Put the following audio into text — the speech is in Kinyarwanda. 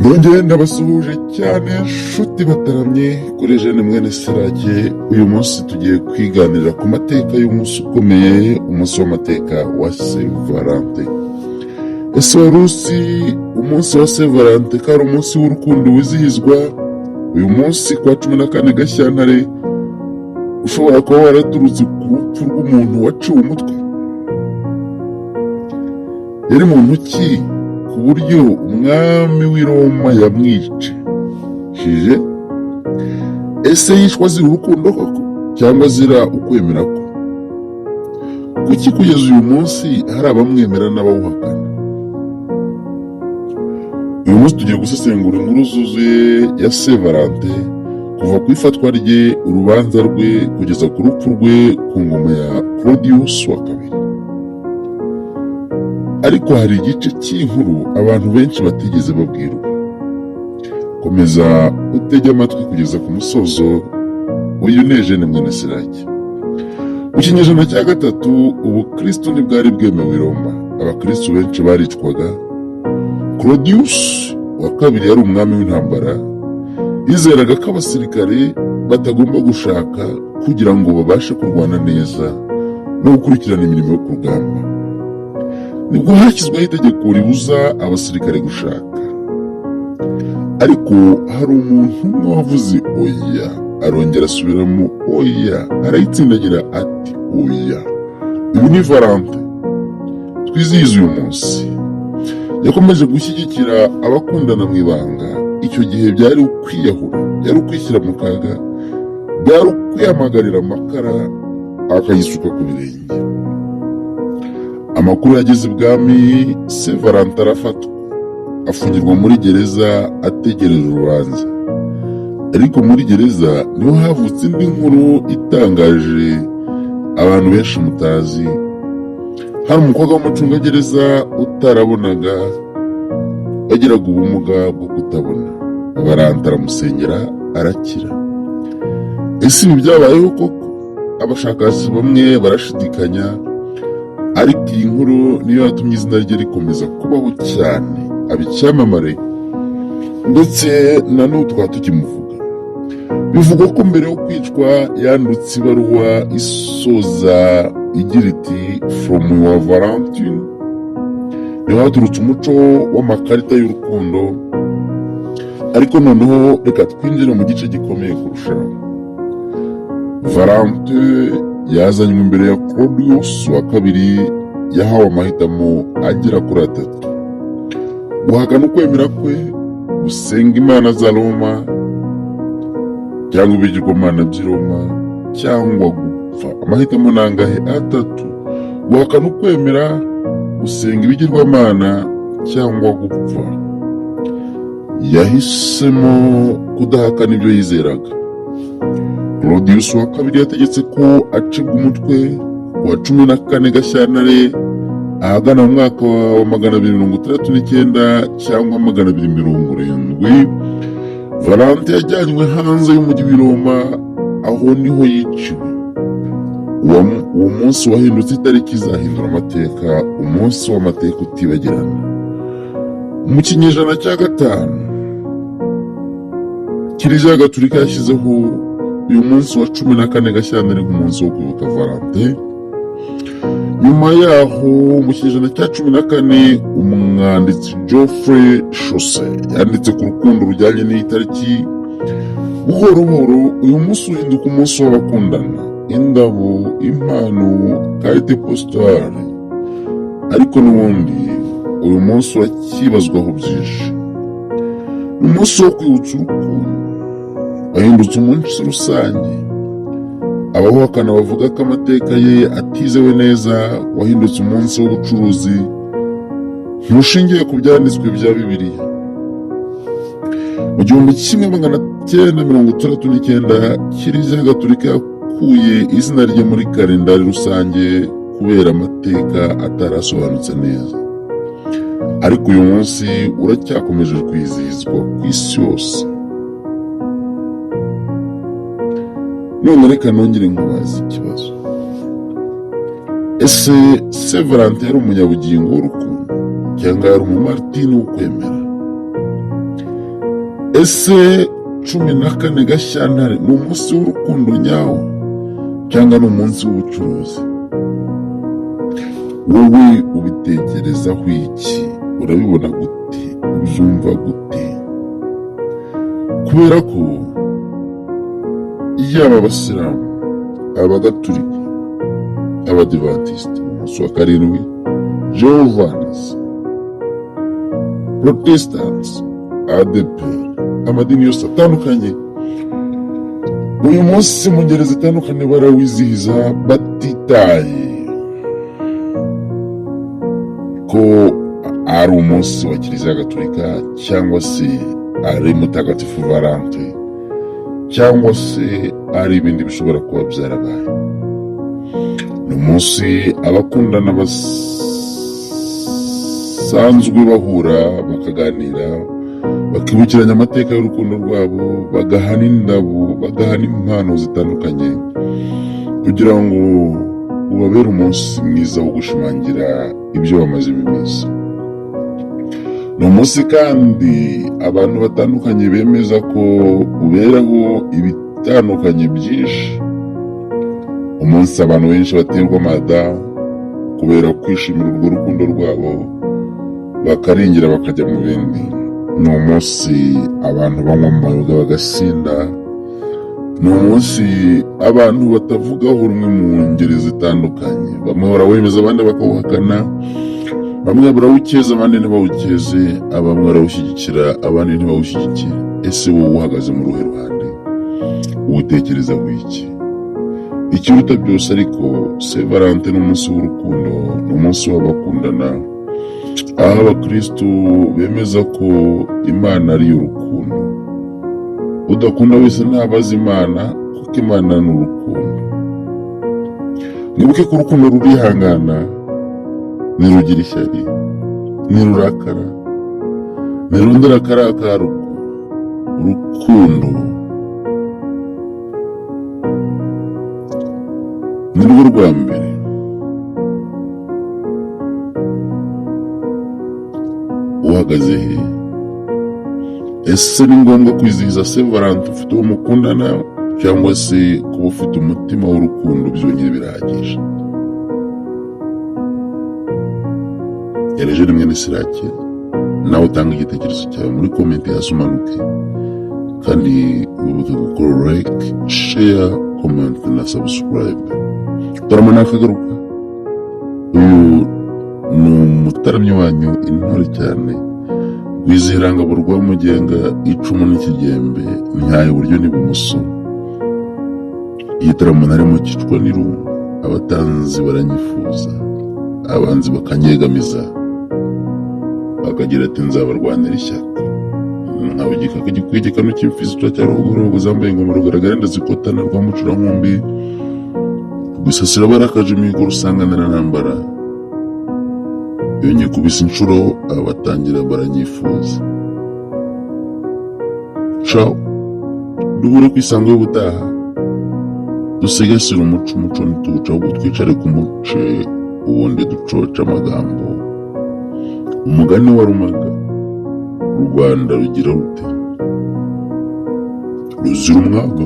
Nongeye ndabasuhuje cyane, nshuti bataramye kuri Jene mwene Sirake. Uyu munsi tugiye kwiganirira ku mateka y'umunsi ukomeye, umunsi w'amateka wa Saint Valentin. Ese wari uzi umunsi wa Saint Valentin ko ari umunsi w'urukundo wizihizwa uyu munsi ku wa 14 Gashyantare, ushobora kuba waraturutse ku rupfu rw'umuntu waciwe umutwe? Yari muntu ki ku buryo umwami w'i Roma yamwicishije? Ese yishwe azira urukundo koko cyangwa azira ukwemera kwe? Kuki kugeza uyu munsi hari abamwemera n'abawuhakana? Uyu munsi tugiye gusesengura inkuru zuzuye ya Saint Valentin, kuva ku ifatwa rye, urubanza rwe, kugeza ku rupfu rwe ku ngoma ya Claudius wa Kabiri. Ariko hari igice cy'inkuru abantu benshi batigeze babwirwa. Komeza utege amatwi kugeza ku musozo. Uyu ni Eugene mwene Siraki. Mu kinyejana cya 3, ubukristo ntibwari bwemewe i Roma. Abakristo benshi baricwaga. Claudius wa Kabiri yari umwami w'intambara. Yizeraga ko abasirikare batagomba gushaka kugira ngo babashe kurwana neza no gukurikirana imirimo yo ku rugamba. Nibwo hashyizweho itegeko ribuza abasirikare gushaka. Ariko hari umuntu umwe wavuze oya, arongera asubiramo oya, arayitsindagira ati oya. Uyu ni Valentin twizihiza uyu munsi. Yakomeje gushyigikira abakundana mu ibanga. Icyo gihe byari ukwiyahura, byari ukwishyira mu kaga, byari ukwihamagarira amakara akayisuka ku birenge. Amakuru yageze ibwami, Saint Valentin arafatwa, afungirwa muri gereza ategereje urubanza. Ariko muri gereza niho havutse indi nkuru itangaje abantu benshi mutazi. Hari umukobwa w'umucungagereza utarabonaga, wagiraga ubumuga bwo kutabona. Valentin aramusengera, arakira. Ese ibi byabayeho koko? Abashakashatsi bamwe barashidikanya, ariko iyi nkuru niyo yatumye izina rye rikomeza kubaho cyane, aba icyamamare, ndetse na n'ubu tukaba tukimuvuga. Bivugwa ko mbere yo kwicwa yanditse ibaruwa isoza igira iti "From your Valentine". Niho haturutse umuco w'amakarita y'urukundo. Ariko noneho reka twinjire mu gice gikomeye kurushaho. Valentin yazanywe imbere ya Claudius wa Kabiri. Yahawe amahitamo agera kuri atatu: guhakana ukwemera kwe, gusenga imana za Roma cyangwa ibigirwamana by'i Roma, cyangwa gupfa. Amahitamo ni angahe? Atatu: guhakana ukwemera, gusenga ibigirwamana cyangwa gupfa. Yahisemo kudahakana ibyo yizeraga. Claudius wa Kabiri yategetse ko acibwa umutwe ku wa 14 Gashyantare, ahagana mu mwaka wa 269 cyangwa 270. Valentin yajyanywe hanze y'umujyi w'i Roma, aho niho yiciwe. Uwo munsi wahindutse itariki izahindura amateka, umunsi w'amateka utibagirana. Mu kinyejana cya 5, Kiliziya Gatulika yashyizeho uyu munsi wa 14 Gashyantare nk'umunsi wo kwibuka Valentin. Nyuma yaho, mu kinyejana cya 14, umwanditsi Geoffrey Chaucer yanditse ku rukundo rujyanye n'iyi tariki. Buhoro buhoro uyu munsi uhinduka umunsi w'abakundana: indabo, impano, carte postale. Ariko n'ubundi uyu munsi uracyibazwaho byinshi. Ni umunsi wo kwibutsa urukundo wahindutse umunsi rusange. Abawuhakana bavuga ko amateka ye atizewe neza, wahindutse umunsi w'ubucuruzi, ntushingiye ku byanditswe bya Bibiliya. Mu 1969, Kiliziya Gatolika yakuye izina rye muri kalendari rusange kubera amateka atarasobanutse neza. Ariko uyu munsi uracyakomeje kwizihizwa ku isi yose. None reka nongere nkubaze ikibazo: ese Saint Valentin yari umunyabugingo w'urukundo cyangwa yari umumaritini w'ukwemera? Ese 14 Gashyantare ni umunsi w'urukundo nyawo cyangwa ni umunsi w'ubucuruzi? Wowe ubitekerezaho iki? Urabibona gute? Ubyumva gute? Kubera ko yaba Abasilamu, Abagatulika, Abadivantisiti umunsi wa 7, Jehovah's Protestants, ADEPR, amadini yose atandukanye, uyu munsi mu ngeri zitandukanye barawizihiza batitaye ko ari umunsi wa Kiliziya Gatolika cyangwa se ari Mutagatifu Valante cyangwa se ari ibindi bishobora kuba byarabaye. Ni umunsi abakundana basanzwe bahura, bakaganira, bakibukiranya amateka y'urukundo rwabo, bagahana indabo, bagahana impano zitandukanye kugira ngo ubabere umunsi mwiza wo gushimangira ibyo bamazemo iminsi. Ni umunsi kandi abantu batandukanye bemeza ko uberaho ibitandukanye byinshi, umunsi abantu benshi baterwa amada kubera kwishimira urwo rukundo rwabo, bakarengera bakajya mu bindi. Ni umunsi abantu banywa amayoga bagasinda. Ni umunsi abantu batavugaho rumwe mu ngeri zitandukanye. Bamwe barawemeza, abandi bakawuhakana. Bamwe barawukeza, abandi ntibawukeze. Bamwe barawushyigikira, abandi ntibawushyigikire. Ese wowe uhagaze mu ruhe ruhande? Uwutekerezaho iki? Ikiruta byose ariko, Saint Valentin ni umunsi w'urukundo, ni umunsi w'abakundana, aho Abakristu bemeza ko Imana ari urukundo. Udakunda wese ntabaza Imana, kuko Imana ni urukundo. Mwibuke ko urukundo rurihangana, ntirugira ishyari, ntirurakara, ntirundira akari akarwo. Urukundo ni rwo rwa mbere. Uhagaze he? Ese ni ngombwa kwizihiza Saint Valentin ufite uwo mukundana, cyangwa se kuba ufite umutima w'urukundo byonyine birahagije? Yareje rimwe Sirake. Nawe utanga igitekerezo cyawe muri comment hasi, umanuke, kandi wibuke gukora like, share, comment na subscribe. Turamana akagaruka. Uyu ni umutaramyi wanyu, intore cyane, Rwizihirangabo rwa Mugenga, icumu n'ikigembe, ntihaye iburyo n'ibumoso. Igitaramo narimo cyicwa n'irungu. Abatanzi baranyifuza, abanzi bakanyegamiza, bakagira ati: "Nzabarwanira ishyaka." Nkabugika igikwigikano cy'imfizi cya Rugorogo, zambaye ingoma, rugaragara ndazikotana, rwa Mucurankumbi, rwisasira barakaje imihigo, rusanganira ntambara. Iyo nyikubise inshuro, abatangira baranyifuza. Ciao, duhure ku isango y'ubutaha. Dusigasire umuco. Umuco ntituwuce, ahubwo twicare ku muce, ubundi ducoce amagambo. Umugani wa Rumaga: u Rwanda rugira rute? Ruzira umwaga.